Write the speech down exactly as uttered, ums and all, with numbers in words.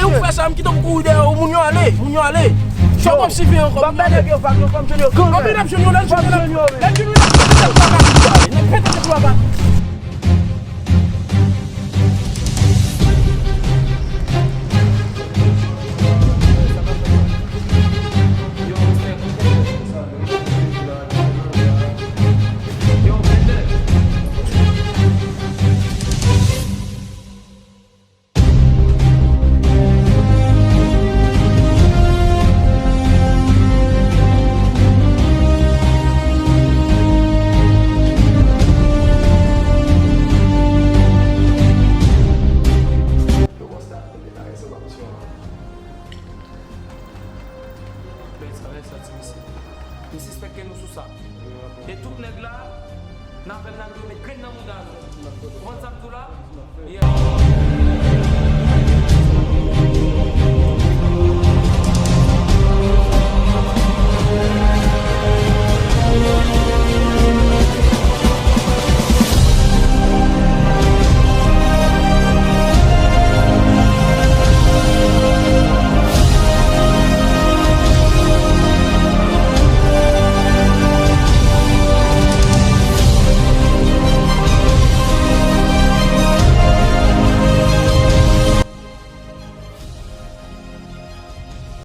Ou fè sa, m kite w kouri dèyè w, moun yo ale, moun yo ale. Sa w p ap swiv ankò, moun yo ale. Anpil ap jwenn yo, lè l jwenn yo, lè l jwenn yo, lè l jwenn yo, lè l jwenn yo, lè l jwenn yo, lè l jwenn yo, lè l jwenn yo, lè l jwenn yo, Bèl travèse a ti mesye. M sispèk ke nou sou sa. E tout nèg la, n ap fè n ap met grenn nan mouda nou. Ou konprann sa m di w la? Yeah.